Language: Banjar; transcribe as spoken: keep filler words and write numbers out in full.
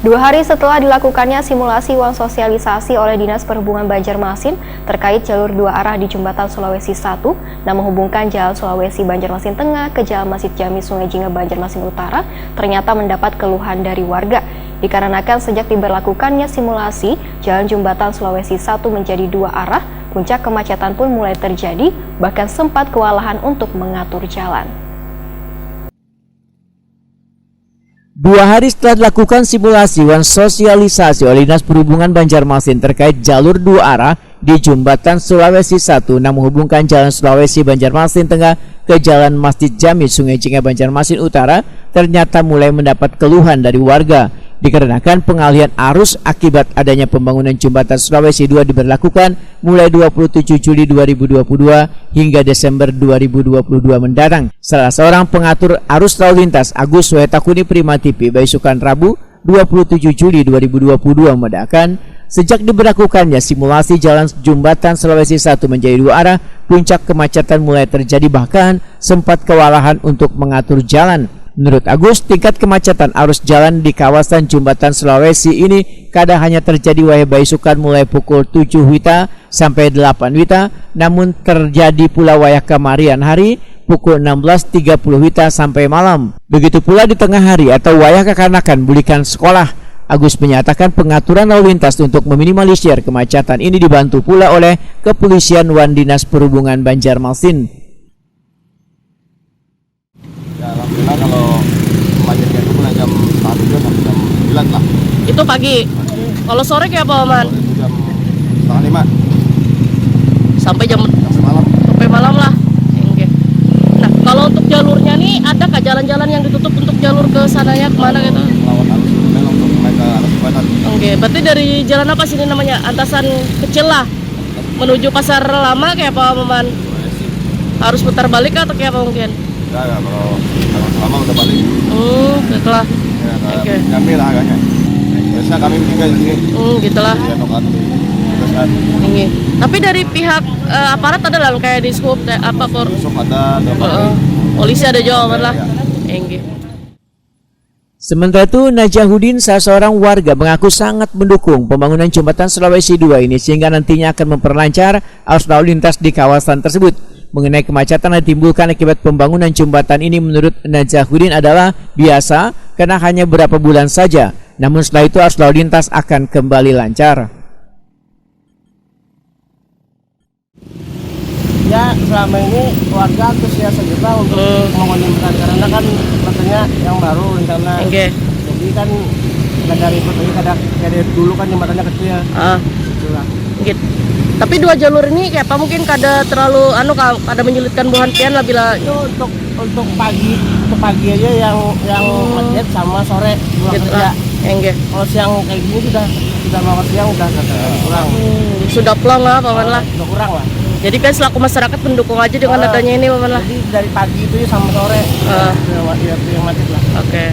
Dua hari setelah dilakukannya simulasi wan sosialisasi oleh Dinas Perhubungan Banjarmasin terkait jalur dua arah di Jembatan Sulawesi satu nang menghubungkan Jalan Sulawesi Banjarmasin Tengah ke Jalan Masjid Jami Sungai Jingah Banjarmasin Utara, ternyata mendapat keluhan dari warga. Dikarenakan sejak diberlakukannya simulasi, Jalan Jembatan Sulawesi satu menjadi dua arah, puncak kemacetan pun mulai terjadi, bahkan sempat kewalahan untuk mengatur jalan. Dua hari setelah dilakukan simulasi wan sosialisasi oleh Dinas Perhubungan Banjarmasin terkait jalur dua arah di Jembatan Sulawesi satu nang menghubungkan Jalan Sulawesi Banjarmasin Tengah ke Jalan Masjid Jami Sungai Jingah Banjarmasin Utara, ternyata mulai mendapat keluhan dari warga dikarenakan pengalihan arus akibat adanya pembangunan Jembatan Sulawesi dua diberlakukan mulai dua puluh tujuh Juli dua ribu dua puluh dua hingga Desember dua ribu dua puluh dua mendatang. Salah seorang pengatur arus lalu lintas, Agus Wetakuni Prima T V, baisukan Rabu, dua puluh tujuh Juli dua ribu dua puluh dua, membedakan, sejak diberlakukannya simulasi jalan Jembatan Sulawesi satu menjadi dua arah, puncak kemacetan mulai terjadi, bahkan sempat kewalahan untuk mengatur jalan. Menurut Agus, tingkat kemacetan arus jalan di kawasan Jembatan Sulawesi ini kada hanya terjadi wayah baisukan mulai pukul tujuh wita sampai delapan wita, namun terjadi pula wayah kamarian hari pukul enam belas tiga puluh wita sampai malam. Begitu pula di tengah hari atau wayah kakanakan bulikan sekolah. Agus menyatakan pengaturan lalu lintas untuk meminimalisir kemacetan ini dibantu pula oleh Kepolisian wan Dinas Perhubungan Banjarmasin. Ya, alhamdulillah, kalau macetnya itu mulai jam setengah tujuh sampai jam sembilan lah. Itu pagi. Kalau sore kayak apa, Paman? Sore itu jam setengah lima. Sampai jam, sampai malam. Sampai malam lah. Oke. Nah, kalau untuk jalurnya nih, ada kah jalan-jalan yang ditutup untuk jalur ke sananya, kemana gitu? Lawan arus dulu, langsung naik ke arah Jembatan. Oke, berarti dari jalan apa sini namanya? Antasan Kecil lah. Menuju Pasar Lama kayak apa, Paman? Harus putar balik kah atau kayak apa mungkin? Enggak, enggak, kalau, kalau selama udah balik. Hmm, baiklah. Ya, enggak. Oke. Nyampe lah agaknya. Biasa kami meninggal di sini. Hmm, gitulah. Iya, tokat. Terus kan. Ini. Tapi dari pihak, eh, aparat ada lah kayak di sub, kayak apa, Por? Sub ada, ada. Heeh. Polisi ada juga, Paman lah. Iya. Inggih. Sementara itu, Najahudin, salah seorang warga, mengaku sangat mendukung pembangunan Jembatan Sulawesi dua ini sehingga nantinya akan memperlancar arus lalu lintas di kawasan tersebut. Mengenai kemacetan yang ditimbulkan akibat pembangunan jembatan ini, menurut Najahudin, adalah biasa karena hanya beberapa bulan saja. Namun setelah itu arus lalu lintas akan kembali lancar. Ya, selama ini warga antusias aja, Bang, untuk, hmm, membangun jembatan, karena kan katanya yang baru rencana. Oke. Jadi kan kada ribet lagi, kada, kada dulu kan jembatannya kecil. Ah. Itulah. Gitu. Tapi dua jalur ini kayak apa, mungkin kada terlalu, anu, ka-, kada menyulitkan buhan pian lah bila itu untuk Untuk pagi, untuk pagi aja yang, yang, hmm, macet sama sore pulang, gitu kerja. Ah, enggak. Kalau siang kayak gini sudah, sudah mau ke siang udah kata kurang. Hmm, sudah plong lah, Paman lah. Sudah kurang lah. Jadi kan selaku masyarakat mendukung aja dengan, ah, adanya ini, Paman lah. Jadi dari pagi itu ya sama sore. Ah. Itu yang, itu yang macet lah. Oke.